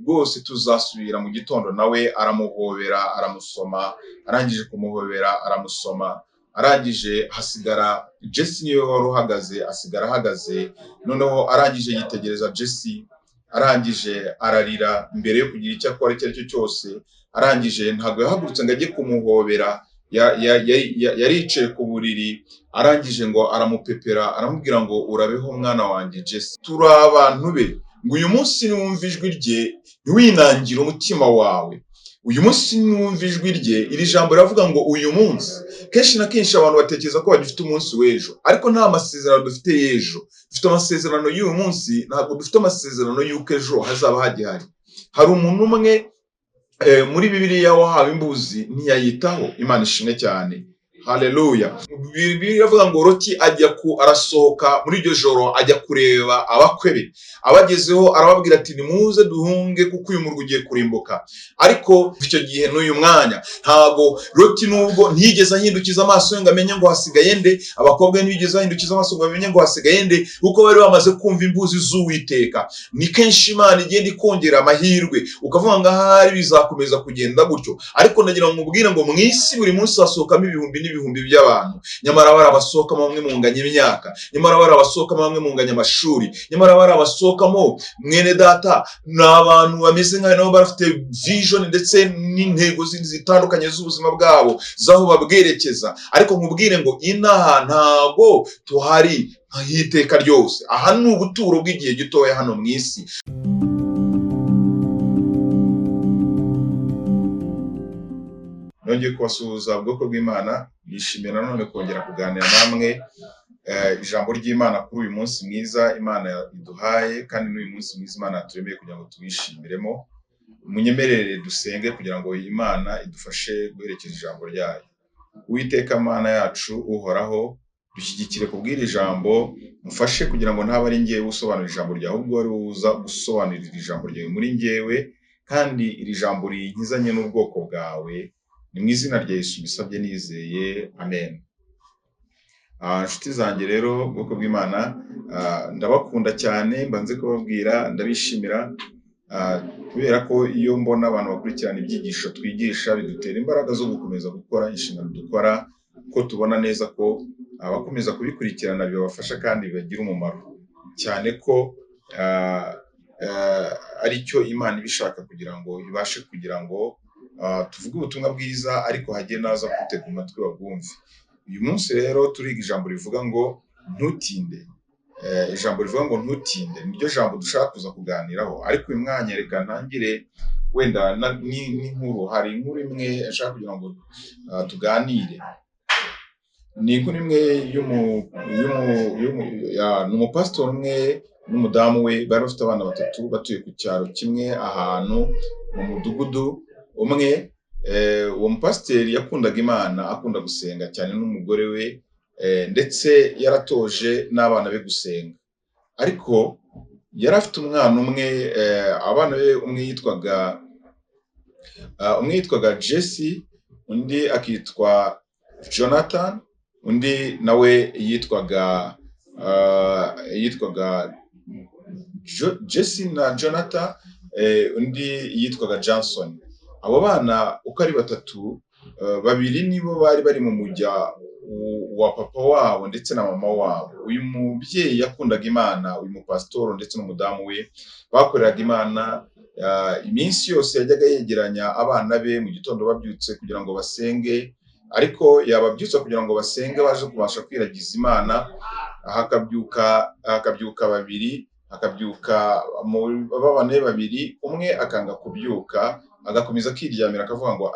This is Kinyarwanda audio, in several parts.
Rwose tuzasubira mu gitondo. Nawe aramuhobera aramusoma, arangije kumuhobera aramusoma, arangije hasigara Jesse niwe wari uhagaze, asigara ahagaze. Noneho arangije yitegereza Jesse, arangije ararira mbere yo kugira icyo akora icyo ari cyo cyose. Arangije ntabwo yahagurutse ngo ajye kumuhobera, yaricaye ku buriri, arangije ngo aramupepera, aramubwira ngo urabeho mwana wanjye Jesse. Turi abantu be, ngo uyu munsi niwumva ijwi rye ntiwinangire umutima wawe. Uyu munsi niwumva ijwi rye, iri jambo riravuga ngo uyu munsi. Kenshi na kenshi abantu batekereza ko bagifite umunsi w'ejo, ariko nta masezerano dufite y'ejo. Dufite amasezerano y'uyu munsi, ntabwo dufite amasezerano y'uko ejo hazaba hagihari. Hari umuntu umwe muri Bibiliya wahawe imbuzi ntiyayitaho. Imana ishimwe cyane, haleluya. Bibiliya iravuga ngo Loti arasohoka muri iryo joro ajya kureba abakwe be. Abagezeho arababwira ati nimuze duhunge kuko uyu murwa ugiye kurimbuka. Ariko icyo gihe n'uyu mwanya ntago Loti nubwo ntiyigeze ahindukiza amaso ye ngo amenye ngo hasigaye nde, abakobwa be ntibigeze bahindukiza amaso ngo bamenye ngo hasigaye nde, kuko bari bamaze kumva imbuzi z'Uwiteka. Ni kenshi Imana igenda ikongera amahirwe, ukavuga ngo ahari bizakomeza kugenda gutyo. Ariko ndagira ngo nkubwire ngo mu isi buri munsi hasohokamo ibihumbi n'ibihumbi by'abantu, nyamara bari abasohokamo bamwe munganya imyaka, nyamara bari abasohokamo bamwe munganya amashuri, nyamara bari abasohokamo mwene data ni abantu bameze nkaho nabo bafite vision ndetse n'intego zindi zitandukanye z'ubuzima bwabo z'aho babwerekeza. Ariko nkubwire ngo inaha ntago tuhari nk'iteka ryose, aha ni ubuturo bw'igihe gitoya hano mu isi. Nongeye kubasuhuza ubwoko bw'Imana, nishimiye nanone kongera kuganira namwe ijambo ry'Imana kuri uyu munsi mwiza Imana iduhaye, kandi n'uyu munsi mwiza Imana yaturemeye kugira ngo tuwishimiremo. Munyemerere dusenge kugira ngo Imana idufashe guherekeza ijambo ryayo. Uwiteka Mana yacu uhoraho, dushyigikire kubw'iri jambo, mufashe kugira ngo ntabe ari njyewe usobanura ijambo ryawe, ahubwo ari wowe uza gusobanurira ijambo ryawe muri njyewe, kandi iri jambo rinkizanye n'ubwoko bwawe. Ni mu izina rya Yesu mbisabye nizeye, amen. Inshuti zanjye rero, ubwoko bw'Imana, ndabakunda cyane, mbanze kubabwira ndabishimira, kubera ko iyo mbona abantu bakurikirana ibyigisho twigisha bidutera imbaraga zo gukomeza gukora inshingano dukora, ko tubona neza ko abakomeza kubikurikirana bibafasha kandi bibagira umumaro, cyane ko aricyo Imana ibishaka kugira ngo ibashe kugira ngo tuvuge ubutumwa bwiza, ariko hajye naza kutega amatwi babwumve. Uyu munsi rero turiga ijambo rivuga ngo ntutinde. Ijambo rivuga ngo ntutinde niryo jambo dushaka kuza kuganiraho, ariko uyu mwanya reka ntangire wenda n'inkuru. Hari inkuru imwe nshaka kugira ngo tuganire. Ni inkuru imwe ni umupasitori umwe n'umudamu we, bari bafite abana batatu, batuye ku cyaro kimwe ahantu mu mudugudu umwe. Uwo mupasiteri yakundaga Imana, akunda gusenga cyane n'umugore we, ndetse yaratoje n'abana be gusenga. Ariko yari afite umwana umwe, abana be umwe yitwaga Jesse, undi akitwa Jonathan, undi nawe yitwaga Jesse na Jonathan, undi yitwaga Johnson. Abo bana uko ari batatu, babiri nibo bari bari mu mujya wa papa wabo ndetse na mama wabo. Uyu mubyeyi yakundaga Imana, uyu mupasitoro ndetse n'umudamu we bakoreraga Imana. Iminsi yose yajyaga yegeranya abana be mu gitondo babyutse kugira ngo basenge, ariko yababyutsa kugira ngo basenge baje kubasha kwiragiza Imana, hakabyuka babiri, hakabyuka abana be babiri, umwe akanga kubyuka agakomeza akiryamira akavuga ngo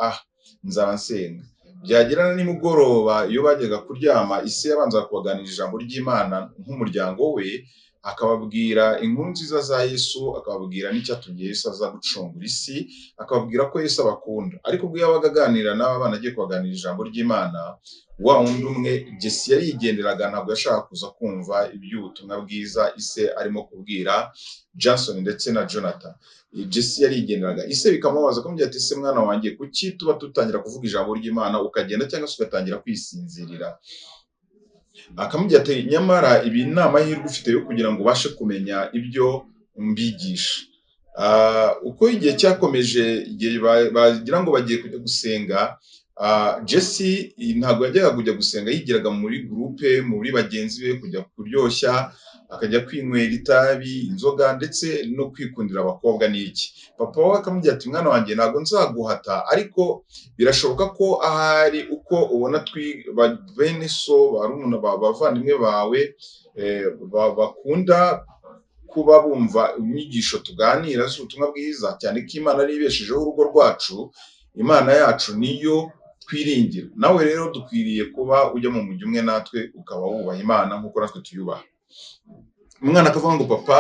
nzaba nsenga. Byagera nimugoroba iyo bajyaga kuryama, ise yabanzaga kubaganira ijambo ry'Imana nk'umuryango we, akababwira inkuru nziza za Yesu, akababwira n'icyatumye Yesu aza gucungura isi, akababwira ko Yesu abakunda. Ariko ubwo yabaga aganira n'aba bana agiye kubaganira ijambo ry'Imana, wa wundi umwe Jesse yarigenderaga, ntabwo yashaka kuza kumva iby'ubutumwa bwiza ise arimo kubwira Johnson ndetse na Jonathan. Jesse yarigenderaga, ise bikamubaza akamubwira ati ese mwana wanjye, kuki tuba dutangira kuvuga ijambo ry'Imana ukagenda cyangwa se ugatangira kwisinzirira? Akamubwira ati nyamara ibi ni amahirwe ufite yo kugira ngo ubashe kumenya ibyo mbigisha. Uko igihe cyakomeje, igihe bagira ngo bagiye kujya gusenga, Jesse ntabwo yajyaga kujya gusenga, yigiraga muri groupe, muri bagenzi be, kujya kuryoshya, akajya kwinywera itabi, inzoga, ndetse no kwikundira abakobwa n'iki. Papa we akamubwira ati mwana wanjye ntabwo nzaguhata, ariko birashoboka ko ahari uko ubona bene so, barumuna bavandimwe bawe bakunda kuba bumva inyigisho tuganira z'ubutumwa bwiza, cyane ko Imana ari ibeshejeho urugo rwacu, Imana yacu niyo twiringira. Nawe rero dukwiriye kuba ujya mu mujyi umwe natwe, ukaba wubaha Imana nk'uko natwe tuyubaha. Umwana akavuga ngo papa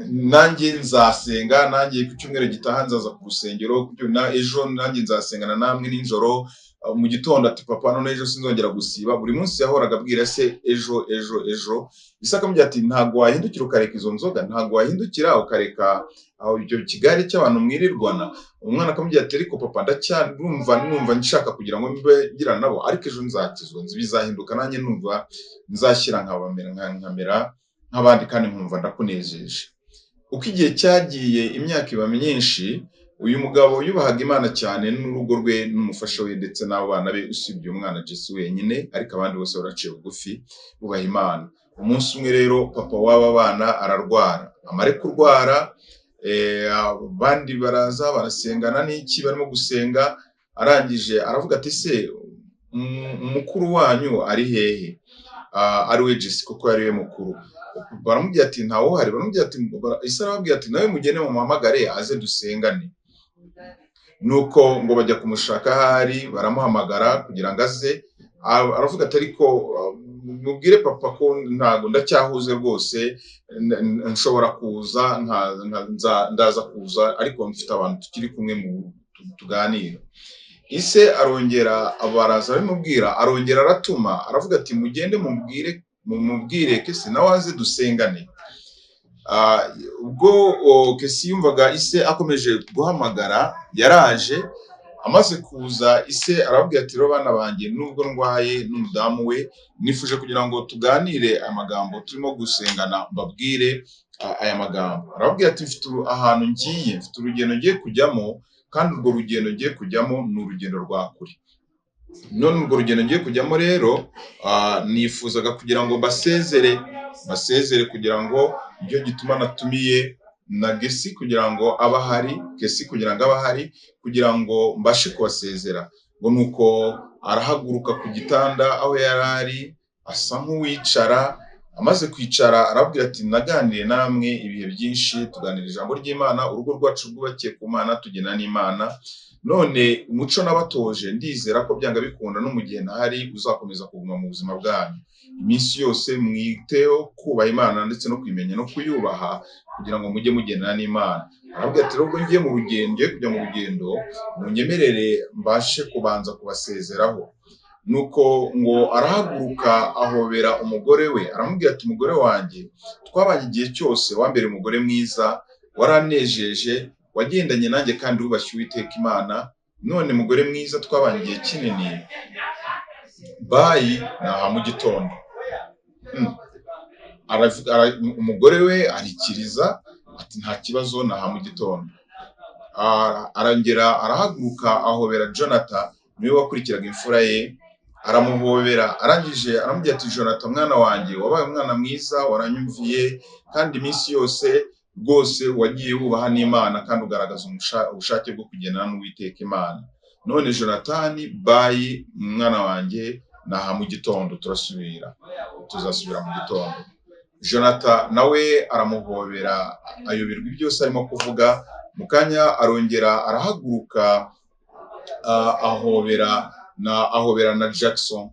nanjye nzasenga, nanjye ku cyumweru gitaha nzaza ku rusengero, ejo nanjye nzasengana namwe nijoro. Mu gitondo ati papa none ejo sinzongera gusiba. Buri munsi yahoraga abwira se ejo ejo ejo. Ise akamubwira ati ntabwo wahindukira ukareka izo nzoga, ntabwo wahindukira ukareka aho icyo kigare cy'abantu mwirirwana. Umwana akamubwira ati ariko papa ndacyarumva numva nshaka kugira ngo mbe ngira nabo, ariko ejo nzakizwa, bizahinduka, nanjye numva nzashyira nkamera nk'abandi kandi nkumva ndakunejeje. Uko igihe cyagiye, imyaka iba myinshi, uyu mugabo yubahaga Imana cyane n'urugo rwe n'umufasha we ndetse n'abana be, usibye umwana Jesse wenyine, ariko abandi bose baraciye bugufi bubaha Imana. Umunsi umwe rero papa w'aba bana ararwara, amare kurwara, abandi baraza barasengana n'iki, barimo gusenga, arangije aravuga ati se mukuru wanyu ari hehe? Ari we Jesse kuko yari we mukuru. Baramubwira ati ntawe uhari. Baramubwira ati, ise arababwira ati nawe mugende mumuhamagare aze dusengane. Nuko ngo bajya kumushaka ahari, baramuhamagara kugira ngo aze. Aravuga ati ariko mubwire papa ko ntago ndacyahuze rwose, nshobora kuza, ndaza kuza, ariko mfite abantu tukiri kumwe tuganira. Ise arongera baraza abimubwira, arongera aratuma, aravuga ati mugende mumubwire Kesi nawe aze dusengane. Ubwo Kesi yumvaga ise akomeje guhamagara, yaraje. Amaze kuza ise arababwira ati rero bana banjye, nubwo ndwaye n'umudamu we, nifuje kugira ngo tuganire amagambo turimo gusengana, mbabwire aya magambo. Arababwira ati mfite ahantu ngiye, mfite urugendo ngiye kujyamo, kandi urwo rugendo ngiye kujyamo ni urugendo rwa kure. None urwo rugendo ngiye kujyamo rero, nifuzaga kugira ngo basezere kugira ngo nicyo gituma natumiye na Gesi kugira ngo abe ahari, Kesi kugira ngo abe ahari, kugira ngo mbashe kubasezera. Ngo nuko arahaguruka ku gitanda aho yari ari, asa nk'uwicara. Amaze kwicara arababwira ati naganiriye namwe ibihe byinshi, tuganira ijambo ry'Imana, urugo rwacu rwubakiye ku Mana, tugena n'Imana. None umuco nabatoje, ndizera ko byanga bikunda no mu gihe ntahari uzakomeza kuguma mu buzima bwanyu. Iminsi yose mwiteho kubaha Imana ndetse no kuyimenya no kuyubaha, kugira ngo mujye mugendana n'Imana. Arababwira ati ubwo ngiye mu rugendo, ngiye kujya mu rugendo, munyemerere mbashe kubanza kubasezeraho. Nuko ngo arahaguruka ahobera umugore we, aramubwira ati umugore wanjye twabanye igihe cyose, wambere umugore mwiza, waranejeje, wagendanye nanjye kandi wubashye Uwiteka Imana. None mugore mwiza twabanye igihe kinini, bayi naha mu gitondo. Umugore we arikiriza ati nta kibazo, naha mu gitondo. Arongera arahaguruka ahobera Jonathan, niwe wakurikiraga imfura ye, aramuhobera. Arangije aramubwira ati Jonathan mwana wanjye, wabaye umwana mwiza, waranyumviye, kandi iminsi yose rwose wagiye wubaha n'Imana, kandi ugaragaza ubushake bwo kugendana n'Uwiteka Imana. None Jonathan bayi mwana wanjye, naha mu gitondo, turasubira, tuzasubira mu gitondo. Jonathan nawe aramuhobera, ayoberwa ibyo byose arimo kuvuga. Mu kanya arongera arahaguruka, ahobera na Jackson,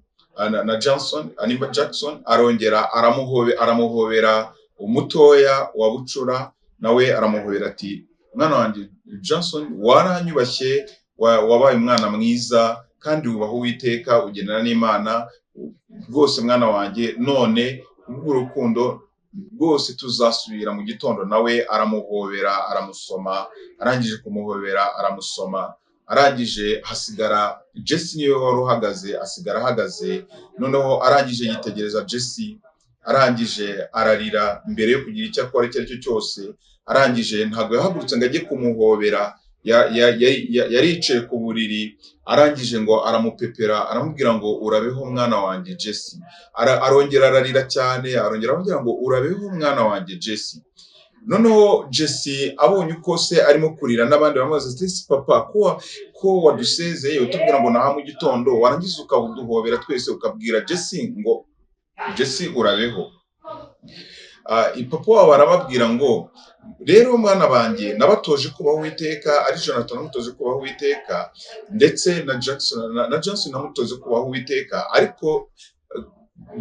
na Johnson, nimba Jackson, arongera aramuhobera umutoya wa bucura, nawe aramuhobera ati mwana wanjye Johnson, waranyubashye, wabaye umwana mwiza, kandi wubaha Uwiteka, ugendana n'Imana rwose mwana wanjye. None kubw'urukundo rwose tuzasubira mu gitondo. Nawe aramuhobera, aramusoma. Arangije kumuhobera aramusoma. Arangije hasigara Jesse niwe wari uhagaze, asigara ahagaze. Noneho arangije yitegereza Jesse, Arangije ararira mbere yo kugira icyo akora icyo ari cyo cyose. Arangije ntabwo yahagurutse ngo ajye kumuhobera, yaricaye ku buriri, arangije ngo aramupepera, aramubwira ngo urabeho mwana wanjye Jesse. Arongera ararira cyane, arongera aramubwira ngo urabeho mwana wanjye Jesse. Noneho Jesse abonye uko se arimo kurira, n'abandi baramubaza ati: "Ese papa, ko wadusezeye utubwira ngo naha mu gitondo, warangiza ukaduhobera twese, ukabwira Jesse ngo Jesse urabeho?" Papa wabo arababwira ngo: "Rero mwana banjye, nabatoje kubaho Uwiteka, ari Jonathan namutoje kubaho Uwiteka, ndetse na Jackson na Johnson namutoje kubaho Uwiteka, ariko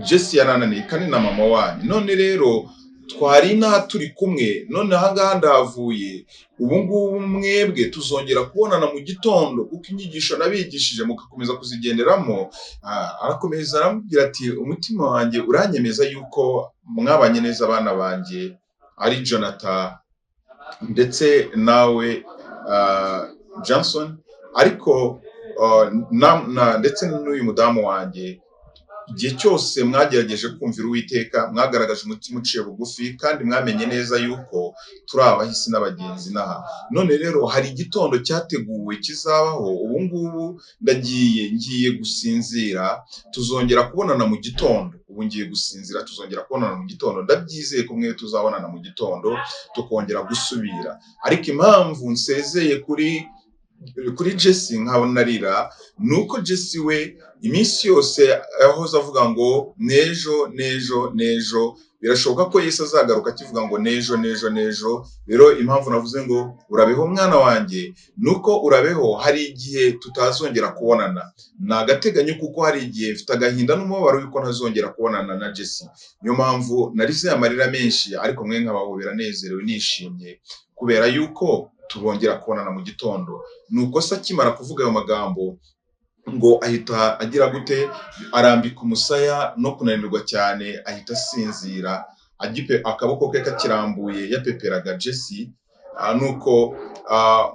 Jesse yarananiye, kandi na mama wanyu. None rero twari inaha turi kumwe, none aha ngaha ndahavuye. Ubu ngubu mwebwe tuzongera kubonana mu gitondo, kuko inyigisho nabigishije mugakomeza kuzigenderamo." Arakomeza aramubwira ati: "Umutima wanjye uranyemeza yuko mwabanye neza, abana banjye, ari Jonathan ndetse nawe Johnson, ariko ndetse n'uyu mudamu wanjye. Igihe cyose mwagerageje kumvira Uwiteka, mwagaragaje umutima uciye bugufi, kandi mwamenye neza yuko turi abahisi n'abagenzi inaha. None rero hari igitondo cyateguwe kizabaho. Ubu ngubu ndagiye, ngiye gusinzira, tuzongera kubonana mu gitondo. Ubu ngiye gusinzira, tuzongera kubonana mu gitondo. Ndabyizeye ko mwe tuzabonana mu gitondo, tukongera gusubira. Ariko impamvu nsezeye kuri Jesse nkabona arira, ni uko Jesse we iminsi yose yahoze avuga ngo n'ejo, n'ejo, n'ejo. Birashoboka ko Yesu azagaruka akivuga ngo n'ejo, n'ejo, n'ejo. Rero impamvu navuze ngo urabeho mwana wanjye, ni uko urabeho, hari igihe tutazongera kubonana. Ni agateganyo, kuko hari igihe mfite agahinda n'umubabaro yuko ntazongera kubonana na Jesse. Niyo mpamvu narize amarira menshi, ariko mwe nkabahobera nezerewe, nishimye, kubera yuko tubongera kubonana mu gitondo." Nuko se akimara kuvuga ayo magambo, ngo ahita agira gute? Arambika umusaya no kunanirwa cyane, ahita asinzira agipe akaboko ke kakirambuye, yapeperaga Jesse. Nuko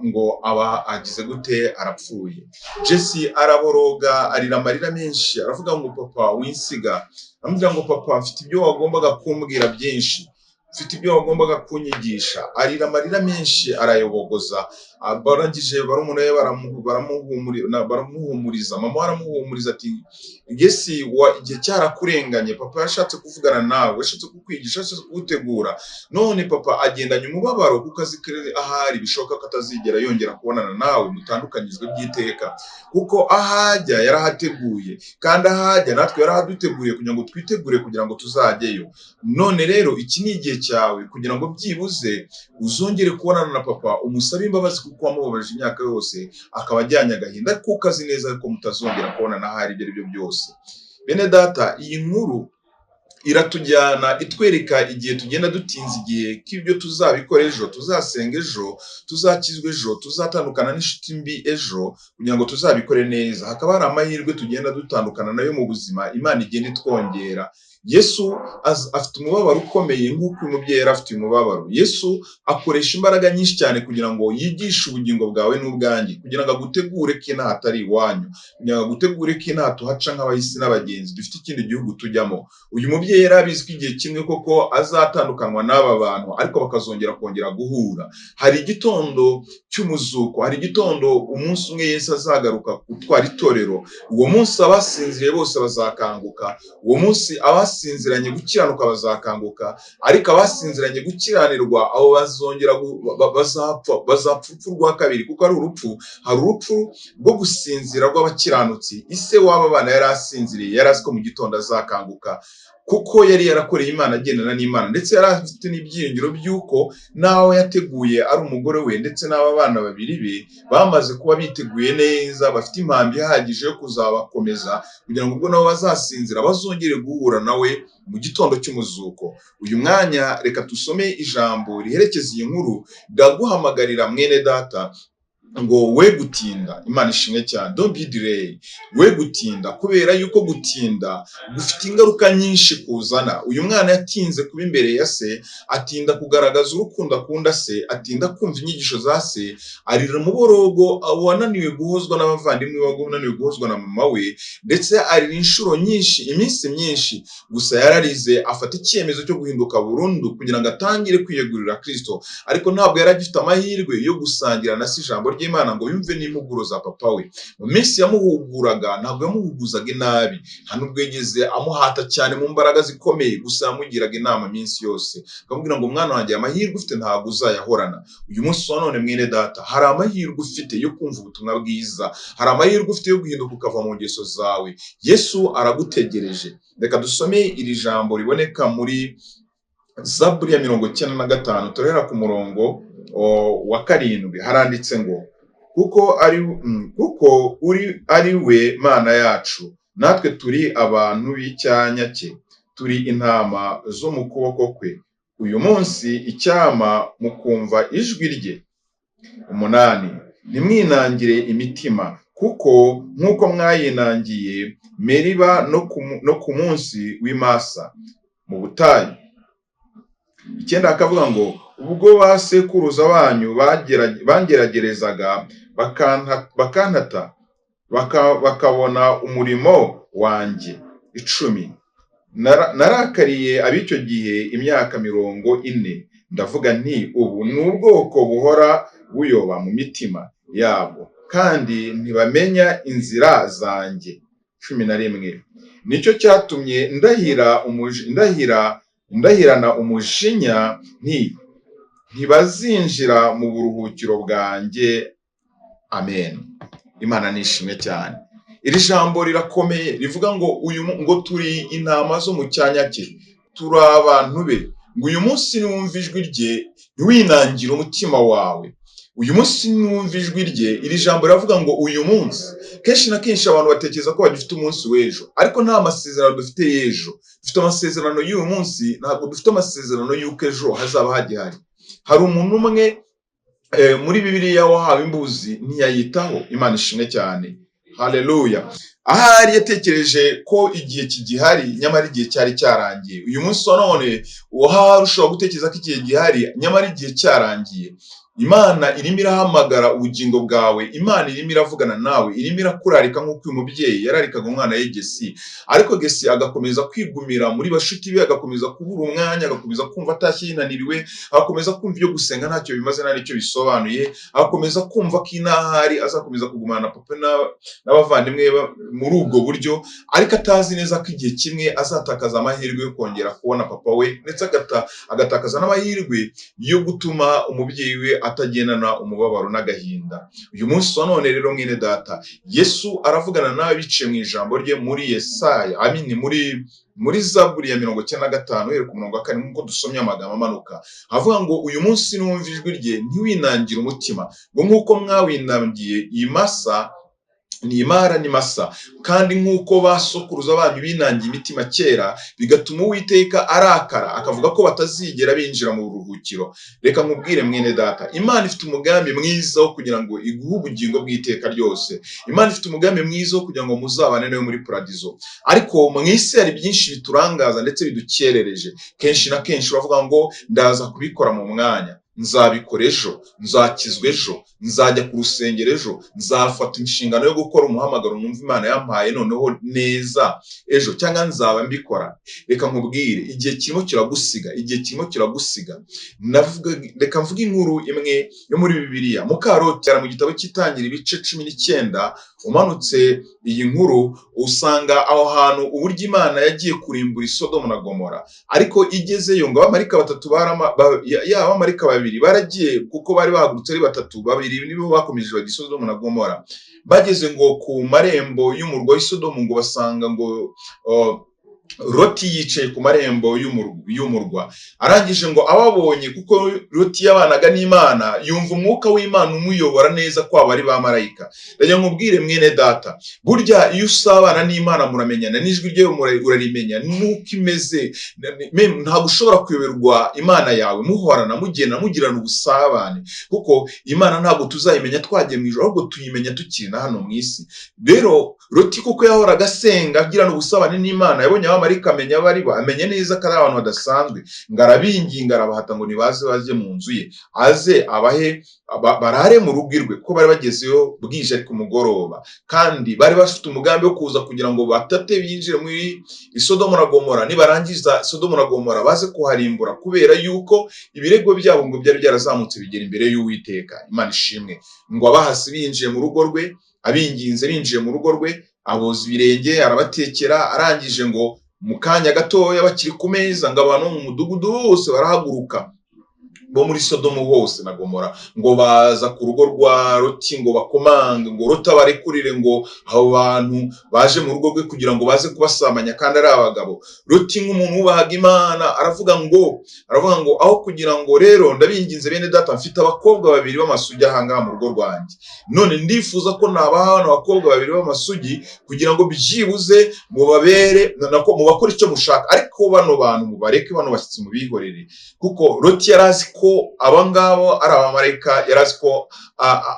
ngo aba agize gute? Arapfuye. Jesse araboroga, arira amarira menshi, aravuga ngo: "Papa, winsiga." Aramubwira ngo: "Papa, mfite ibyo wagombaga kumbwira byinshi, mfite ibyo wagombaga kunyigisha." Arira amarira menshi, arayobogoza. Barangije barumuna be baramuhumuriza, mama we aramuhumuriza ati: "Jesse, igihe cyarakurenganye. Papa yashatse kuvugana nawe, yashatse kukwigisha, yashatse kugutegura. None papa agendanye umubabaro, kuko azi ko ahari bishoboka ko atazigera yongera kubonana nawe, mutandukanyijwe by'iteka, kuko ahajya yarahateguye, kandi ahajya natwe yarahaduteguriye kugira ngo twitegure, kugira ngo tuzajyeyo. None rero iki ni igihe cyawe kugira ngo byibuze uzongere kubonana na papa, umusabe imbabazi kuko wamubabaje imyaka yose, akaba ajyanye agahinda, kuko azi neza ko mutazongera kubonana ahari ibyo ari byo byose." Bene data, iyi nkuru iratujyana itwereka igihe tugenda dutinza igihe, k'ibyo tuzabikora ejo, tuzasenga ejo, tuzakizwa ejo, tuzatandukana n'inshuti mbi ejo, kugira ngo tuzabikore neza. Hakaba hari amahirwe tugenda dutandukana nayo mu buzima, Imana igenda itwongera. Yesu afite umubabaro ukomeye nk'uko uyu mubyeyi yari afite uyu mubabaro. Yesu akoresha imbaraga nyinshi cyane kugira ngo yigishe ubugingo bwawe n'ubwanjye, kugira ngo agutegure ko inaha atari iwanyu, kugira ngo agutegure ko inaha tuhaca nk'abahisi n'abagenzi, dufite ikindi gihugu tujyamo. Uyu mubyeyi yari abizi ko igihe kimwe koko azatandukanywa n'aba bantu, ariko bakazongera kongera guhura. Hari igitondo cy'umuzuko, hari igitondo umunsi umwe Yesu azagaruka gutwara itorero. Uwo munsi abasinziriye bose bazakanguka. Uwo munsi abasinziranye gukiranuka bazakanguka, ariko abasinziranye gukiranirwa, abo bazongera bazapfa, bazapfa urupfu rwa kabiri, kuko ari urupfu, hari urupfu rwo gusinzira rw'abakiranutsi. Ise w'aba bana yari asinziriye, yari azi ko mu gitondo azakanguka, kuko yari yarakoreye Imana, agendana n'Imana, ndetse yari afite n'ibyiringiro by'uko n'aho yateguye ari umugore we ndetse n'aba bana babiri be bamaze kuba biteguye neza, bafite impambi ihagije yo kuzabakomeza, kugira ngo ubwo nabo bazasinzira bazongere guhura nawe mu gitondo cy'umuzuko. Uyu mwanya reka dusome ijambo riherekeza iyi nkuru. Ndaguhamagarira, mwene data. Ngo we gutinda. Imana ishimwe cyane. Don't be delay, we gutinda, kubera yuko gutinda gufite ingaruka nyinshi kuzana. Uyu mwana yatinze kuba imbere ya se, atinda kugaragaza urukundo akunda se, atinda kumva inyigisho za se, arira umuborogo wananiwe guhozwa n'abavandimwe be, unaniwe guhozwa na mama we, ndetse arira inshuro nyinshi, iminsi myinshi. Gusa yararize, afata icyemezo cyo guhinduka burundu kugira ngo atangire kwiyegurira Kristo, ariko ntabwo yari agifite amahirwe yo gusangira na se ijambo ry'Imana ngo yumve n'impuguro za papa we. Mu minsi yamuhuguraga, ntabwo yamuhuguzaga inabi, nta nubwo yigeze amuhata cyane mu mbaraga zikomeye, gusa yamugiraga inama iminsi yose, akamubwira ngo: "Mwana wanjye, amahirwe ufite ntabwo uzayahorana." Uyu munsi wa none, mwene data, hari amahirwe ufite yo kumva ubutumwa bwiza, hari amahirwe ufite yo guhinduka ukava mu ngeso zawe. Yesu aragutegereje. Reka dusome iri jambo riboneka muri Zaburi ya 95, turahera ku murongo wa 7. Haranditse ngo: Kuko uri ari we Mana yacu, natwe turi abantu b'icyanya cye, turi intama zo mu kuboko kwe. Uyu munsi icyampa mukumva ijwi rye." 8: "Ntimwinangire imitima, kuko nk'uko mwayinangiye Meriba no ku munsi w'i Masa mu butayu." 9 akavuga ngo: "Ubwo ba sekuruza banyu bangeragerezaga bakantata, bakabona umurimo wanjye." 10: "Narakariye ab'icyo gihe imyaka 40, ndavuga nti: 'Ubu ni ubwoko buhora buyoba mu mitima yabwo, kandi ntibamenya inzira zanjye.'" 11: "Nicyo cyatumye ndahira ndahirana umujinya nti: 'Ntibazinjira mu buruhukiro bwanjye.'" Amen. Imana nishimwe cyane. Iri jambo rirakomeye, rivuga ngo ngo turi intama zo mu cyanya cye, turi abantu be. Ngo uyu munsi niwumva ijwi rye, ntiwinangire umutima wawe. Uyu munsi niwumva ijwi rye. Iri jambo riravuga ngo uyu munsi. Kenshi na kenshi abantu batekereza ko bagifite umunsi w'ejo, ariko nta masezerano dufite y'ejo. Dufite amasezerano y'uyu munsi, ntabwo dufite amasezerano y'uko ejo hazaba hagihari. Hari umuntu umwe muri Bibiliya wahawe imbuzi ntiyayitaho. Imana ishimwe cyane, haleluya. Ahari yatekereje ko igihe kigihari, nyamara igihe cyari cyarangiye. Uyu munsi wa none ahari ushobora gutekereza ko igihe gihari, nyamara igihe cyarangiye. Imana irimo irahamagara ubugingo bwawe, Imana irimo iravugana nawe, irimo irakurarika nk'uko uyu mubyeyi yararikaga umwana we Gesi, ariko Gesi agakomeza kwigumira muri bashuti be, agakomeza kubura umwanya, agakomeza kumva atashye yinaniriwe, agakomeza kumva ibyo gusenga ntacyo bimaze, nta n'icyo bisobanuye, agakomeza kumva ko inahari azakomeza kugumana na papa n'abavandimwe muri ubwo buryo, ariko atazi neza ko igihe kimwe azatakaza amahirwe yo kongera kubona papa we, ndetse agatakaza n'amahirwe yo gutuma umubyeyi we atagendana umubabaro n'agahinda. Uyu munsi wa none rero, mwene data, Yesu aravugana nawe biciye mu ijambo rye muri Yesaya, amini, muri Zaburi ya 95, uhereye ku murongo wa 4, nk'uko dusomye amagambo amanuka avuga ngo: "Uyu munsi niwumva ijwi rye, ntiwinangire umutima, ngo nk'uko mwawinangiye i Masa," ni Imara ni Masa, "kandi nk'uko ba sokuruza banyu binangiye imitima kera, bigatuma Uwiteka arakara akavuga ko batazigera binjira mu buruhukiro." Reka nkubwire, mwene data, Imana ifite umugambi mwiza wo kugira ngo iguhe ubugingo bw'iteka ryose. Imana ifite umugambi mwiza wo kugira ngo muzabane nawe muri paradizo, ariko mu isi hari byinshi biturangaza ndetse bidukerereje. Kenshi na kenshi uravuga ngo: "Ndaza kubikora mu mwanya, nzabikora ejo, nzakizwa ejo, nzajya ku rusengero ejo, nzafata inshingano yo gukora umuhamagaro numva Imana yampaye noneho neza ejo, cyangwa nzaba mbikora." Reka nkubwire, igihe kirimo kiragusiga, igihe kirimo kiragusiga. Navuga, reka mvuge inkuru imwe yo muri Bibiliya, Mukaroti. Mu gitabo cy'Itangira, ibice 19, umanutse iyi nkuru usanga aho hantu uburyo Imana yagiye kurimbura Isodomu na Gomora, ariko igezeyo ngo abamarayika batatu ya abamarayika babiri baragiye, kuko bari bahagurutse ari batatu, babiri nibo bakomeje bajya i Sodomu na Gomora. Bageze ngo ku marembo y'umurwa w'i Sodomu, ngo basanga ngo Loti yicaye ku marembo y'umurwa. Arangije ngo ababonye, kuko Loti yabanaga n'Imana, yumva umwuka w'Imana umuyobora neza ko aba ari ba marayika. Ndagira nkubwire, mwene data, burya iyo usabana n'Imana muramenyana, n'ijwi rye urarimenya n'uko imeze. Ntabwo ushobora kuyoberwa Imana yawe muhorana, mugenda mugirana ubusabane, kuko Imana ntabwo tuzayimenya twagiye mu ijuru, ahubwo tuyimenya tukiri na hano mu isi. Rero Loti, kuko yahoraga asenga, agirana ubusabane n'Imana, yabonye abamarayika, amenya abo ari bo, amenya neza ko ari abantu badasanzwe. Ngo arabinginga, arabahata ngo nibaze bajye mu nzu ye, aze abahe barare mu rugo irwe, kuko bari bagezeyo bwije ariko mugoroba, kandi bari bafite umugambi wo kuza kugira ngo batate binjire muri Sodomo na Gomora. Nibarangiza Sodomo na Gomora baze kuharimbura, kubera yuko ibirego byabo ngo byari byarazamutse bigera imbere y'Uwiteka. Imana ishimwe. Ngo abahasi binjiye mu rugo rwe, abinginze binjiye mu rugo rwe, aboza ibirenge, arabatekera. Arangije ngo mu kanya gatoya bakiri ku meza, ngo abantu bo mu mudugudu bose barahaguruka, bo muri Sodomu hose na Gomora, ngo baza ku rugo rwa Loti ngo bakomange, ngo Loti abarekurire, ngo abo bantu baje mu rugo rwe kugira ngo baze kubasambanya kandi ari abagabo. Loti, nk'umuntu wubahaga Imana, aravuga ngo aho kugira ngo rero, ndabinginze bene data, mfite abakobwa babiri b'amasugi ahangaha mu rugo rwanjye. None ndifuza ko nabaha bano bakobwa babiri b'amasugi kugira ngo byibuze mubabere nako mubakore icyo mushaka, ariko bano bantu mubareke, bano bashyitsi mubihorere. Kuko Loti yari azi ko abo ngabo ari abamarayika, yari azi ko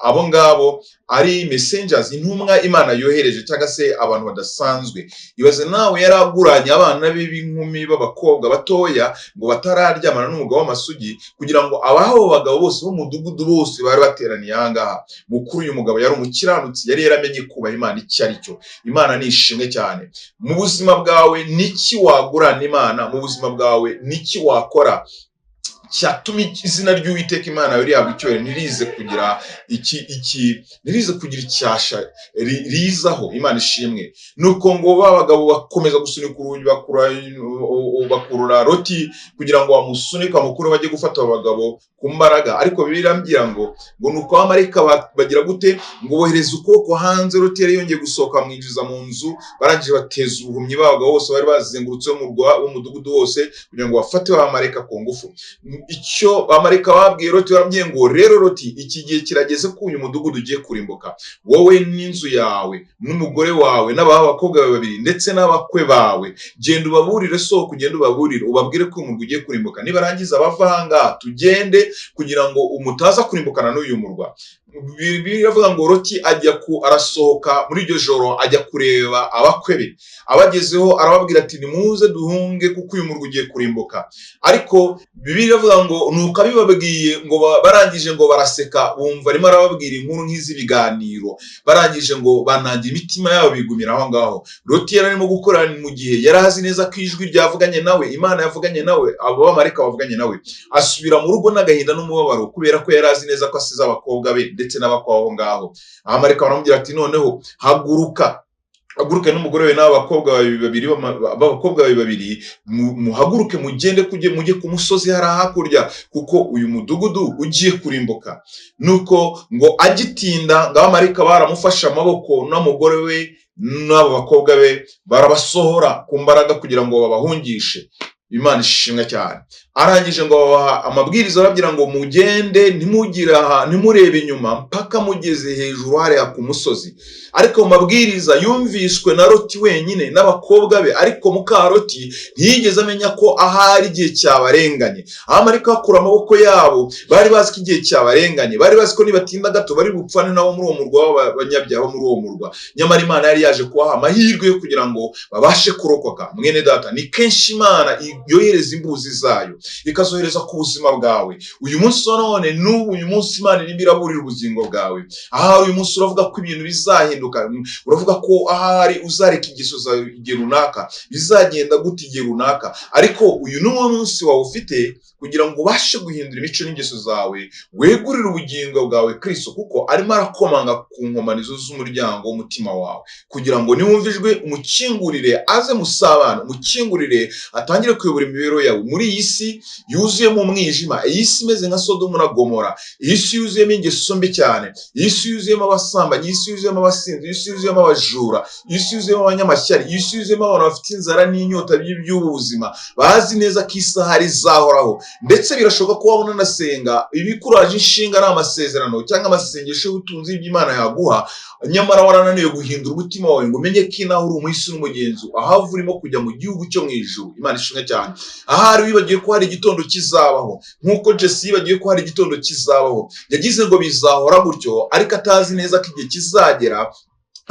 abo ngabo ari messengers, intumwa Imana yohereje, cyangwa se abantu badasanzwe. Ibaze nawe, yari aguranye abana be b'inkumi b'abakobwa batoya ngo batararyamana n'umugabo w'amasugi, kugira ngo abaho abo bagabo bose b'umudugudu bose bari bateraniye aha ngaha. Mukuru, uyu mugabo yari umukiranutsi, yari yaramenye kubaha Imana icyo ari cyo. Imana ni ishimwe cyane. Mu buzima bwawe niki wagurana Imana? Mu buzima bwawe niki wakora cyatuma izina ry'Uwiteka Imana yawe rihabwa icyubahiro, ntirize kugira icyasha rizaho? Imana ishimwe. Nuko ngo ba bagabo bakomeza gusunika urugi, bakurura Loti kugira ngo bamusunike, bamukure, bajye gufata abo bagabo ku mbaraga. Ariko Bibiliya irambwira ngo nuko abamarayika bagira gute? Ngo bohereza ukuboko hanze. Loti yari yongeye gusohoka, bamwinjiza mu nzu. Barangije bateza ubuhumyi ba bagabo bose bari bazengurutse umurwa w'umudugudu wose kugira ngo bafate abamarayika ku ngufu. Icyo bamarayika babwiye Loti, barambwiye ngo rero Loti, iki gihe kirageze ko uyu mudugudu ugiye kurimbuka, wowe n'inzu yawe n'umugore wawe n'abaha abakobwa bawe babiri ndetse n'abakwe bawe. Genda ubaburire, sohoka ugende ubaburire, ubabwire ko umurwa ugiye kurimbuka. Nibarangiza bava ahangaha tugende, kugira ngo umutaza kurimbukana n'uyu murwa. Bibiliya iravuga ngo Loti ajya ku arasohoka muri iryo joro, ajya kureba abakwe be. Abagezeho arababwira ati: "Nimuze duhunge, kuko uyu murwa ugiye kurimbuka." Ariko Bibiliya iravuga ngo nuko abibabwiye, ngo barangije ngo baraseka, bumva arimo arababwira inkuru nk'iz'ibiganiro. Barangije ngo banangira imitima yabo, bigumira aho ngaho. Loti yari arimo gukora mu gihe yari azi neza ko ijwi ryavuganye nawe, Imana yavuganye nawe, abo bamarayika bavuganye nawe. Asubira mu rugo n'agahinda n'umubabaro, kubera ko yari azi neza ko asize abakobwa be ndetse n'abakwe aho ngaho. Abamarayika baramubwira ati: "Noneho haguruka, haguruke n'umugore we n'aba bakobwa babiri b'abakobwa bawe babiri, muhaguruke mugende kujye mujye ku musozi hariya hakurya, kuko uyu mudugudu ugiye kurimbuka." Nuko ngo agitinda, ngo abamarayika baramufashe amaboko n'umugore we n'abo bakobwa be, barabasohora ku mbaraga kugira ngo babahungishe. Imana ishimwe cyane. Arangije ngo babaha amabwiriza, arababwira ngo mugende, ntimugire aha, ntimurebe inyuma mpaka mugeze hejuru hariya ku musozi. Ariko ayo mabwiriza yumvishwe na Loti wenyine n'abakobwa be, ariko muka Loti ntiyigeze amenya ko ahari igihe cyabarenganye. Abamarayika bakura amaboko yabo, bari bazi ko igihe cyabarenganye, bari bazi ko nibatinda gato bari bupfane nabo muri uwo murwa w'abanyabyaha bo muri uwo murwa. Nyamara Imana yari yaje kubaha amahirwe yo kugira ngo babashe kurokoka. Mwene data, ni kenshi Imana yohereza imbuzi zayo, ikazohereza ku buzima bwawe. Uyu munsi wa none, n'ubu uyu munsi, Imana irimo iraburira ubugingo bwawe. Ahari uyu munsi uravuga ko ibintu bizahinduka, uravuga ko ahari uzareka ingeso zawe igihe runaka, bizagenda gute igihe runaka, ariko uyu ni wo munsi wawe ufite kugira ngo Imana ikurinde. kugira ngo ubashe guhindura imico n'ingeso zawe, wegurire ubugingo bwawe Kristo, kuko arimo arakomanga ku nkomanizo z'umuryango w'umutima wawe, kugira ngo niwumva ijwi umukingurire aze musabane, umukingurire atangire kuyobora imibereho yawe muri iyi si yuzuyemo umwijima, iyi si imeze nka Sodomu na Gomora, iyi si yuzuyemo ingeso mbi cyane, iyi si yuzuyemo abasambanyi, iyi si yuzuyemo abasinzi, iyi si yuzuyemo abajura, iyi si yuzuyemo abanyamashyari, iyi si yuzuyemo abantu bafite inzara n'inyota by'ubu buzima, bazi neza ko isaha rizahoraho. Ndetse birashoboka ko wabona unasenga, ibikuraje inshinga ari amasezerano cyangwa amasengesho y'ubutunzi y'Imana yaguha, nyamara warananiwe guhindura umutima wawe ngo umenye ko inaha uri umuhisi n'umugenzi, ahava urimo kujya mu gihugu cyo mu ijuru. Imana ishimwe cyane. Ahari wibagiwe ko hari igitondo kizabaho, nk'uko Jesse yibagiwe ko hari igitondo kizabaho, yagize ngo bizahora gutyo, ariko atazi neza ko igihe kizagera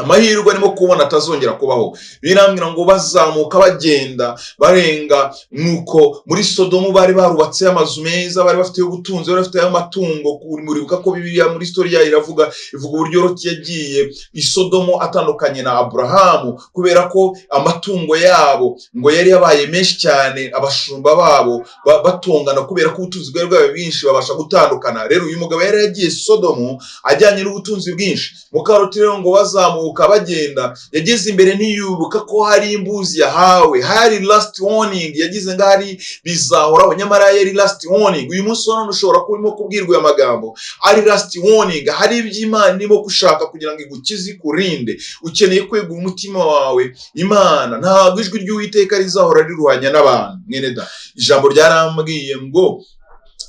amahirwe arimo kubona atazongera kubaho. Birambwira ngo bazamuka bagenda barenga, nuko muri Sodomu bari barubatse amazu meza, bari bafite ubutunzi, bari bafite amatungo. Muribuka ko Bibiliya muri story yayo iravuga, ivuga uburyo Loti yagiye i Sodomu atandukanye na Aburahamu, kubera ko amatungo yabo ngo yari yabaye menshi cyane, abashumba babo batongana kubera ko ubutunzi bwari bwabaye bwinshi, babasha gutandukana. Rero uyu mugabo yari yagiye Sodomu ajyanye n'ubutunzi bwinshi. Mukaroti rero ngo bazamuka bagenda, yageze imbere ntiyubuka ko hari imbuzi yahawe, hari last warning. Yagize ngo hari bizahoraho, nyamara yari last warning. Uyu munsi wa none ushobora kuba urimo kubwirwa aya magambo ari last warning. Hari iby'Imana irimo gushaka kugira ngo igukize, ikurinde. Ukeneye kwegura umutima wawe Imana. Ntabwo ijwi ry'Uwiteka rizahora riruhanya n'abantu. Mwene da, ijambo ryarambwiye ngo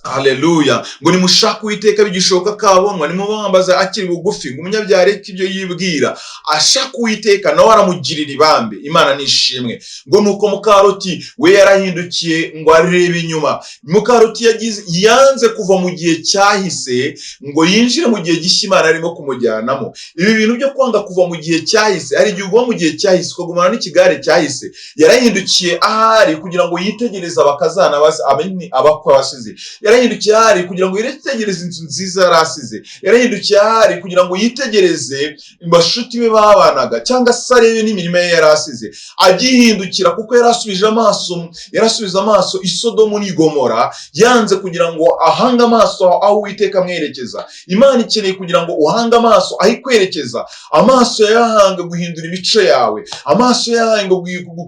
haleluya, ngo nimushake Uwiteka bigishoboka kabonwa, nimubambaza akiri bugufi, ngo umunyabyaha areke ibyo yibwira, ashaka Uwiteka nawe aramugirira ibambe. Imana nishimwe. Ngo nuko Mukaroti we yarahindukiye ngo arebe inyuma. Mukaroti yagize yanze kuva mu gihe cyahise ngo yinjire mu gihe gishya Imana arimo kumujyanamo. Ibi bintu byo kwanga kuva mu gihe cyahise, hari igihe uguma mu gihe cyahise ukagumana n'ikigare cyahise. Yarahindukiye ahari kugira ngo yitegereze abakazana abakwe basize. Yarahindukiye ahari kugira ngo yitegereze inzu nziza yari asize. Yarahindukiye ahari kugira ngo yitegereze bashuti be babanaga, cyangwa se arebe n'imirima ye yari asize. Agihindukira, kuko yari asubije amaso, yarasubiza amaso i Sodomu n'i Gomora, yanze kugira ngo ahange amaso aho Uwiteka amwerekeza. Imana ikeneye kugira ngo uhange amaso aho ikwerekeza. Amaso yahange guhindura imico yawe, amaso yahange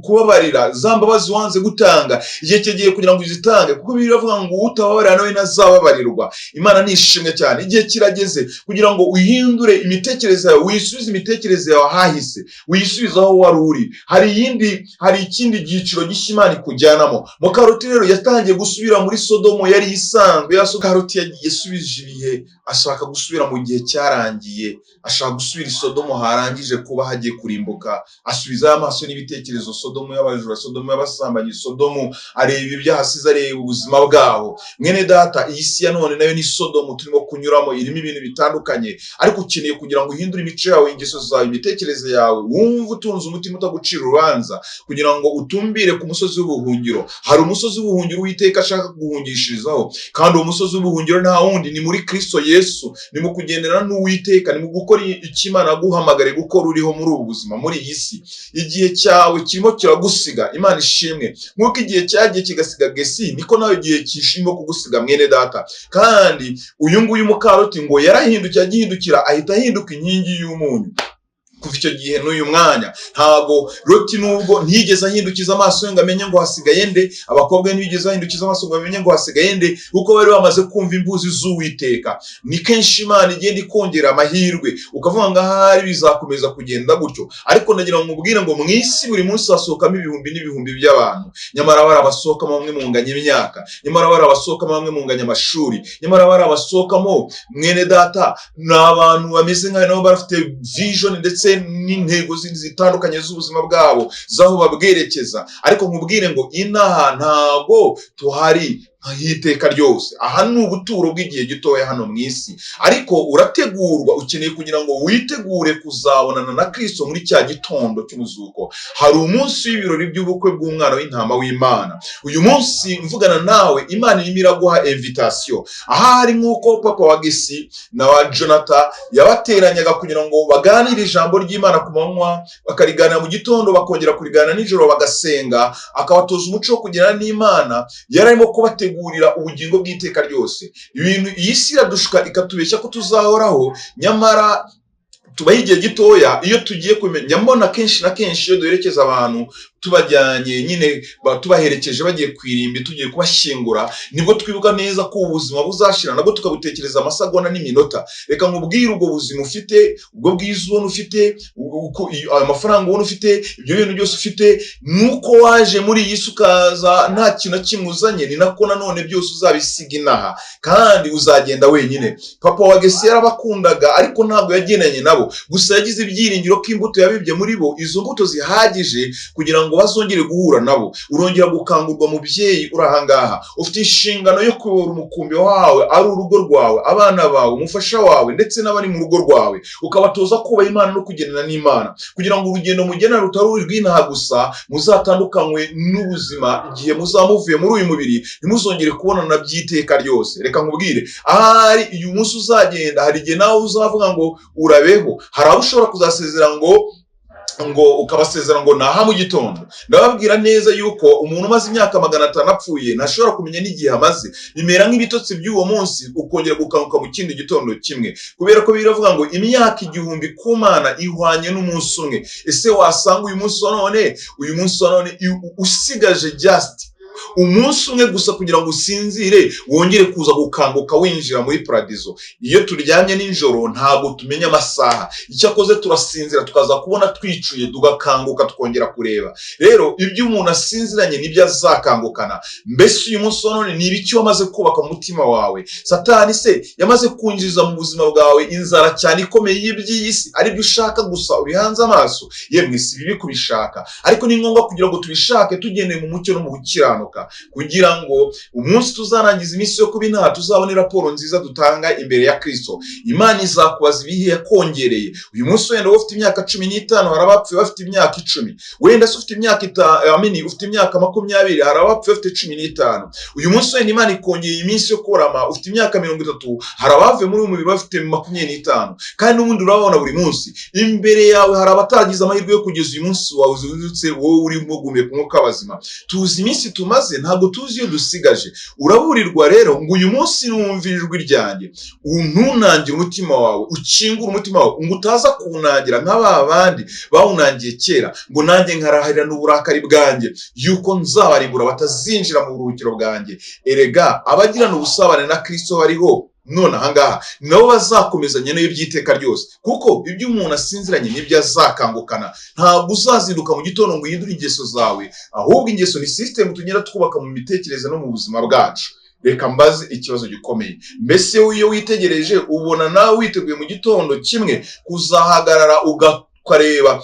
kubabarira za mbabazi wanze gutanga. Igihe cyegiye kugira ngo uzitange, kuko biravuga ngo utababarira nawe ntazababarirwa. Imana nishimwe cyane. Igihe kirageze kugira ngo uhindure imitekerereze yawe, wisubize imitekerereze yawe ahahise, wisubize aho wari uri. Hari iyindi, hari ikindi cyiciro gishya Imana ikujyanamo. Mukaroti rero yatangiye gusubira muri Sodomu yari isanzwe. Karoti yasubije ibihe, ashaka gusubira mu gihe cyarangiye, ashaka gusubira i Sodomu harangije kuba hagiye kurimbuka. Asubizayo amaso n'ibitekerezo Sodomu y'abajura, Sodomu y'abasambanyi, Sodomu areba ibyaha asize, areba ubuzima bwaho. Mwene data, iyi si ya none nayo ni Sodomu turimo kunyuramo, irimo ibintu bitandukanye, ariko ukeneye kugira ngo uhindure imico yawe, ingeso zawe, imitekerereze yawe, wumve utunze umutima utagucira urubanza, kugira ngo utumbire ku musozi w'ubuhungiro. Hari umusozi w'ubuhungiro Uwiteka ashaka kuguhungishirizaho, kandi uwo musozi w'ubuhungiro nta wundi, ni muri Kristo Yesu, ni mu kugendana n'Uwiteka, ni mu gukora icyo Imana yaguhamagariye gukora uriho muri ubu buzima, muri iyi si. Igihe cyawe kirimo kiragusiga. Imana ishimwe. Nk'uko igihe cyagiye kigasiga Gesi, niko nawe igihe kirimo kugusiga, mwene data. Kandi uyu nguyu Mukaroti ngo yarahindukiye, agihindukira ahita ahinduka inkingi y'umunyu. Kuva icyo gihe n'uyu mwanya, ntago Loti, nubwo ntiyigeze ahindukiza amaso ye ngo amenye ngo hasigaye nde, abakobwa be ntibigeze bahindukiza amaso ngo bamenye ngo hasigaye nde, kuko bari bamaze kumva imbuzi z'Uwiteka. Ni kenshi Imana igenda ikongera amahirwe, ukavuga ngo ahari bizakomeza kugenda gutyo, ariko ndagira ngo nkubwire ngo mu isi buri munsi hasohokamo ibihumbi n'ibihumbi by'abantu, nyamara bari abasohokamo bamwe munganya imyaka, nyamara bari abasohokamo bamwe munganya amashuri, nyamara bari abasohokamo, mwene data, ni abantu bameze nkaho nabo bafite vision ndetse n'intego zindi zitandukanye z'ubuzima bwabo, z'aho babwerekeza. Ariko nkubwire ngo inaha ntago tuhari nk'iteka ryose. Aha ni ubuturo bw'igihe gitoya hano mu isi, ariko urategurwa. Ukeneye kugira ngo witegure kuzabonana na Kristo muri cya gitondo cy'umuzuko. Hari umunsi w'ibirori by'ubukwe bw'umwana w'intama w'Imana. Uyu munsi mvugana nawe, Imana irimo iraguha invitation. Ahari nk'uko papa wa Gesi na wa Jonathan yabateranyaga kugira ngo baganire ijambo ry'Imana ku manywa, bakariganira mu gitondo, bakongera kuriganira nijoro, bagasenga, akabatoza umuco wo kugirana n'Imana, yari arimo kubategura Kwitegurira ubugingo bw'iteka ryose. Ibintu iyi si iradushuka, ikatubeshya ko tuzahoraho, nyamara tubaho igihe gitoya. Iyo tugiye kumenya, mbona kenshi na kenshi iyo duherekeza abantu, tubajyanye nyine, tubaherekeje bagiye ku irimbi, tugiye kubashyingura, nibwo twibuka neza ko ubuzima buzashira, nabwo tukabutekereza amasegonda n'iminota. Reka nkubwire, ubwo buzima ufite, ubwo bwiza ubona ufite, ayo mafaranga ubona ufite, ibyo bintu byose ufite, nuko waje muri iyi si ukaza nta kintu na kimwe uzanye, ni nako nanone byose uzabisiga inaha, kandi uzagenda wenyine. Papa wa Gesi yarabakundaga, ariko ntabwo yagendanye nabo. Gusa yagize ibyiringiro ko imbuto yabibye muri bo, izo mbuto zihagije kugira ngo bazongere guhura nabo. Urongera gukangurwa, mubyeyi uri ahangaha, ufite inshingano yo kuyobora umukumbi wawe, ari urugo rwawe, abana bawe, umufasha wawe, ndetse n'abari mu rugo rwawe, ukabatoza kubaha Imana no kugendana n'Imana, kugira ngo urugendo mugena rutari urw'inaha gusa, muzatandukanywe n'ubuzima igihe muzaba muvuye muri uyu mubiri, ntimuzongere kubonana by'iteka ryose. Reka nkubwire, ahari uyu munsi uzagenda, hari igihe nawe uzavuga ngo urabeho. Hari abo ushobora kuzasezera ngo ukabasezera ngo naha mu gitondo. Ndababwira neza yuko umuntu umaze imyaka 500 apfuye ntashobora kumenya n'igihe amaze. Bimera nk'ibitotsi by'uwo munsi, ukongera gukanguka mu kindi gitondo kimwe, kubera ko biravuga ngo imyaka 1000 ku Mana ihwanye n'umunsi umwe. Ese wasanga uyu munsi wa none usigaje just umunsi umwe gusa kugira ngo usinzire, wongere kuza gukanguka winjira muri paradizo? Iyo turyamye nijoro ntabwo tumenya amasaha. Icyakoze turasinzira, tukaza kubona twicuye, tugakanguka tukongera kureba. Rero ibyo umuntu asinziranye nibyo azakangukana. Mbese uyu munsi wa none ni ibiki wamaze kubaka mu mutima wawe? Satani se yamaze kwinjiza mu buzima bwawe inzara cyane ikomeye y'iby'iyi si, aribyo ushaka gusa, ubihanze amaso? Yemwe, si bibi kubishaka, ariko ni ngombwa kugira ngo tubishake tugendeye mu mucyo no mu gukiranuka, kugira ngo umunsi tuzarangiza iminsi yo kuba inaha tuzabone raporo nziza dutanga imbere ya Kristo. Imana izakubaza ibihe yakongereye. Uyu munsi wenda wowe ufite imyaka 15, hari abapfuye bafite imyaka 10. Wenda se ufite imyaka amini, ufite imyaka 20, hari abapfuye bafite 15. Uyu munsi wenda Imana ikongeye iminsi yo korama, ufite imyaka 30, hari abavuye muri uyu mubiri bafite 25, kandi n'ubundi urababona buri munsi imbere yawe. Hari abatagize amahirwe yo kugeza uyu munsi wawe uzindutse, wowe urimo guhumeka umwuka w'abazima. Tuzi iminsi tumaze, ntabwo tuzi iyo dusigaje. Uraburirwa rero ngo uyu munsi numva ijwi ryanjye, ntunangire umutima wawe, ukingure umutima wawe, ngo utaza kuwunangira nka ba bandi bawunangiye kera, ngo nanjye nkarahirira n'uburakari bwanjye yuko nzabarimbura, batazinjira mu buruhukiro bwanjye. Erega abagirana ubusabane na Kristo bariho none ahangaha nabo bazakomezanya nayo by'iteka ryose, kuko ibyo umuntu asinziranye nibyo azakangukana. Ntabwo uzazinduka mu gitondo ngo uhindure ingeso zawe, ahubwo ingeso ni sisitemu tugenda twubaka mu mitekerereze no mu buzima bwacu. Reka mbaze ikibazo gikomeye: mbese iyo witegereje, ubona nawe witeguye mu gitondo kimwe kuzahagarara, ukareba,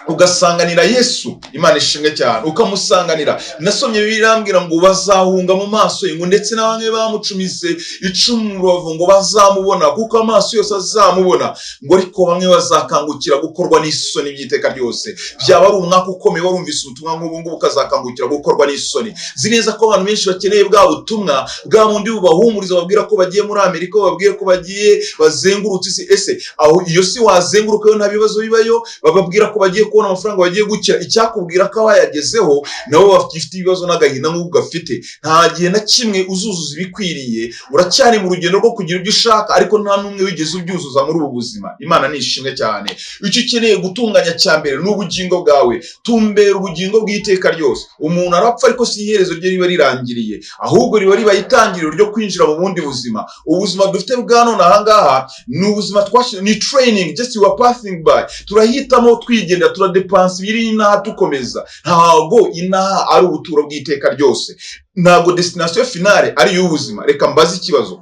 ugasanganira Yesu? Imana ishimwe cyane, ukamusanganira. Nasomye Bibiliya irambwira ngo bazahunga mu maso ye, ngo ndetse na bamwe bamucumise icumu mu rubavu ngo bazamubona, kuko amaso yose azamubona, ngo ariko bamwe bazakangukira gukorwa n'isoni by'iteka ryose. Byaba ari umwaka ukomeye warumvise ubutumwa nk'ubu ngubu, ukazakangukira gukorwa n'isoni. Nzi neza ko abantu benshi bakeneye bwa butumwa bwa bundi bubahumuriza, babwira ko bagiye muri Amerika, bababwira ko bagiye bazengurutse isi. Ese aho iyo si wazenguruka yo nta bibazo bibayo? Bababwira ko bagiye kubona amafaranga, bagiye gukira. Icyakubwira ko abayagezeho nabo bafite ibibazo n'agahinda nk'uko gafite. Nta gihe na kimwe uzuzuza ibikwiriye. Uracyari mu rugendo rwo kugira ibyo ushaka, ariko nta n'umwe wigeze ubyuzuza muri ubu buzima. Imana ni ishimwe cyane. Icyo ukeneye gutunganya cya mbere ni ubugingo bwawe. Tumbera ubugingo bw'iteka ryose. Umuntu arapfa, ariko si iherezo rye riba rirangiriye, ahubwo riba ribaye itangiriro ryo kwinjira mu bundi buzima. Ubuzima dufite bwa none ahangaha ni ubuzima twashize, ni training, just you are passing by. Turahitamo, twigendera, turadepansa ibiri inaha, dukomeza. Ntabwo inaha ari ubuturo bw'iteka ryose, ntabwo destination finale ari iy'ubuzima. Reka mbaze ikibazo: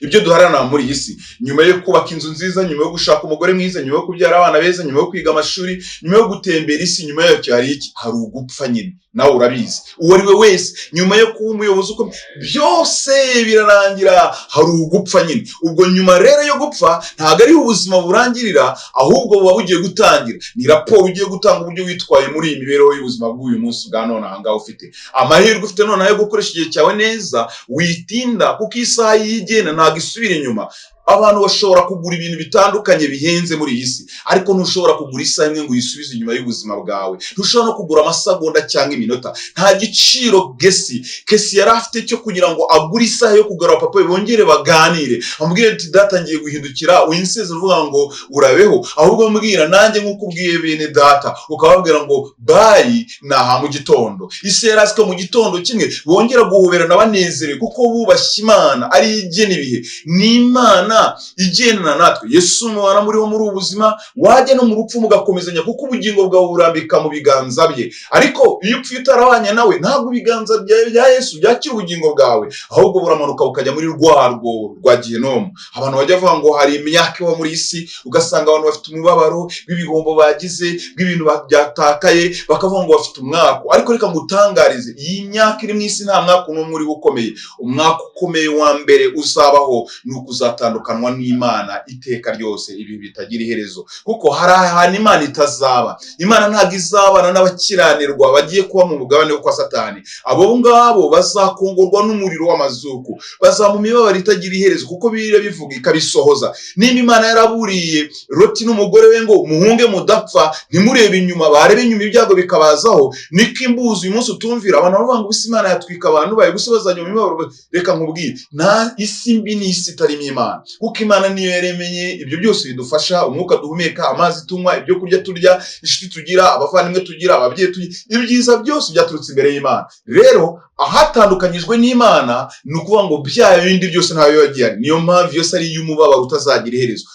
ibyo duharanira muri iyi si, nyuma yo kubaka inzu nziza, nyuma yo gushaka umugore mwiza, nyuma yo kubyara abana beza, nyuma yo kwiga amashuri, nyuma yo gutembera isi, nyuma yacyo hari iki? Hari ugupfa nyine, nawe urabizi, uwo ari we wese. Nyuma yo kuba umuyobozi ukomeye, byose birarangira, hari ugupfa nyine. Ubwo nyuma rero yo gupfa ntabwo ariho ubuzima burangirira, ahubwo buba bugiye gutangira. Ni raporo ugiye gutanga, uburyo witwaye muri iyi mibereho y'ubuzima bw'uyu munsi bwa none aha ngaha. Ufite amahirwe, ufite noneho yo gukoresha igihe cyawe neza, witinda, kuko isaha yigenda ntabwo isubira inyuma. Abantu bashobora kugura ibintu bitandukanye bihenze muri iyi si, ariko ntushobora kugura isaha imwe ngo uyisubize inyuma y'ubuzima bwawe. Ntushobora no kugura amasegonda cyangwa iminota. Nta giciro Gesi Kesi yari afite cyo kugira ngo agure isaha yo kugarura papa we, bongere baganire, amubwire ati: "Data, ngiye guhindukira, winseze uvuga ngo urabeho, ahubwo mbwira nanjye nk'uko ubwiye bene data, ukababwira ngo bye, naha mu gitondo." Isi yari azi ko mu gitondo kimwe bongera guhoberana banezerewe, kuko bubashye Imana ari igena ibihe. Ni Imana igendana natwe. Yesu mubana muriho muri ubu buzima, wajya no mu rupfu mugakomezanya, kuko ubugingo bwawe burambika mu biganza bye. Ariko iyo upfuye utarabanye nawe, ntabwo ibiganza bya Yesu byakira ubugingo bwawe, ahubwo buramanuka bukajya muri rwa rwobo rwa Gihenomu. Abantu bajya bavuga ngo hari imyaka iba muri isi, ugasanga abantu bafite umubabaro w'ibihombo bagize, bw'ibintu byatakaye, bakavuga ngo bafite umwaku. Ariko reka ngutangarize, iyi myaka iri mu isi nta mwaka n'umwe uriho ukomeye. Umwaka ukomeye wa mbere uzabaho ni ukuzatandukanywa n'Imana iteka ryose, ibi bitagira iherezo, kuko hari ahantu Imana itazaba. Imana ntabwo izabana n'abakiranirwa bagiye kuba mu mugabane wo kwa Satani. Abo ngabo bazakongorwa n'umuriro w'amazuku, bazaba mu mibabaro itagira iherezo, kuko Bibiliya bivuga ikabisohoza. Nimba Imana yaraburiye Loti n'umugore we ngo muhunge mudapfa, ntimurebe inyuma, barebe inyuma ibyago bikabazaho, niko imbuzi uyu munsi utumvira. Abantu baravuga ngo gusa Imana yatwika abantu bayo, gusa bazajya mu mibabaro. Reka nkubwire, nta isi mbi n'isi itarimo Imana, kuko Imana niyo yaremeye ibyo byose bidufasha: umwuka duhumeka, amazi tunywa, ibyo kurya turya, inshuti tugira, abavandimwe tugira, ababyeyi tugira. Ibyiza byose byaturutse imbere y'Imana. Rero ahatandukanyijwe n'Imana, ni ukuvuga ngo bya bindi byose ntayo biba gihari. Niyo mpamvu yose ari iy'umubabaro utazagira iherezo.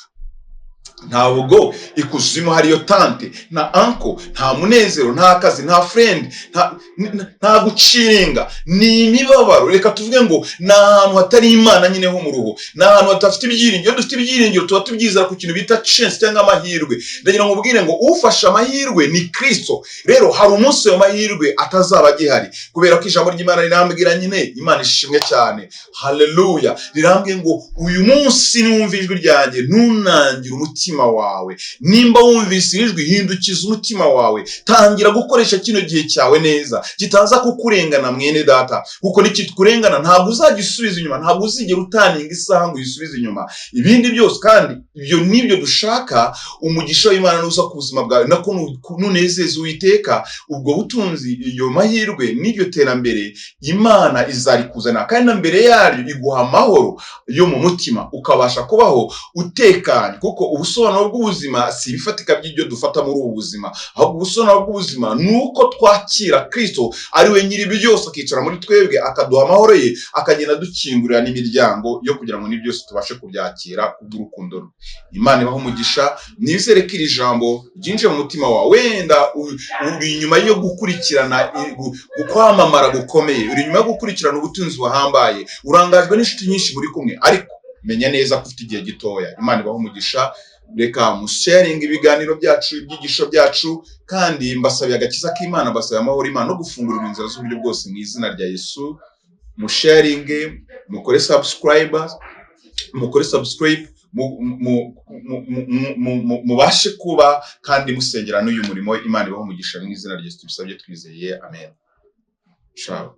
Ntabwo ikuzimu hariyo tante na uncle, nta munezero, nta kazi, nta friend, nta guciringa, ni imibabaro. Reka tuvuge ngo ni ahantu hatari Imana nyine ho mu ruhu, ni ahantu hadafite ibyiringiro. Iyo dufite ibyiringiro, tuba tubyizera ku kintu bita chance cyangwa amahirwe. Ndagira ngo ubwire ngo ufashe amahirwe ni Kristo. Rero hari umunsi ayo mahirwe atazaba agihari, kubera ko ijambo ry'Imana rirambwira nyine, Imana ishimwe cyane, haleluya, rirambwiye ngo uyu munsi niwumva ijwi ryanjye, ntunangire umutima wawe. Nimba wumvise iri jwi, hindukiza umutima wawe, tangira gukoresha kino gihe cyawe neza, kitaza kukurengana, mwene data, kuko nikikurengana ntabwo uzagisubiza inyuma. Ntabwo uzigera utaninga isaha ngo uyisubize inyuma. Ibindi byose kandi ibyo nibyo dushaka. Umugisha w'Imana nuza ku buzima bwawe, nako nunezeza Uwiteka, ubwo butunzi, iyo mahirwe n'iryo terambere Imana izarikuzanira, kandi na mbere yaryo iguha amahoro yo mu mutima, ukabasha kubaho utekanye, kuko ubusobanuro bw'ubuzima si ibifatika by'ibyo dufata muri ubu buzima, ahubwo ubusobanuro bw'ubuzima ni uko twakira Kristo ari we nyiri byose, akicara muri twebwe, akaduha amahoro ye, akagenda adukingurira n'imiryango yo kugira ngo ni byose tubashe kubyakira kubw'urukundo rwe. Imana ibahe umugisha. Nizere ko iri jambo ryinjiye mu mutima wawe. Wenda uri inyuma yo gukurikirana kwamamara gukomeye, uri inyuma yo gukurikirana ubutunzi buhambaye, urangajwe n'inshuti nyinshi muri kumwe, ariko menya neza ko ufite igihe gitoya. Imana ibahe umugisha. Reka musharinga ibiganiro byacu, ibyigisho byacu, kandi mbasabiye agakiza k'Imana, mbasabiye amahoro Imana no gufungurira inzira z'uburyo bwose mu izina rya Yesu. Musharinge, mukore subscribe, mukore subscribe, mubashe kuba kandi musengera n'uyu murimo. Imana ibahe umugisha mu izina rya Yesu tubisabye twizeye, amen. Ciao.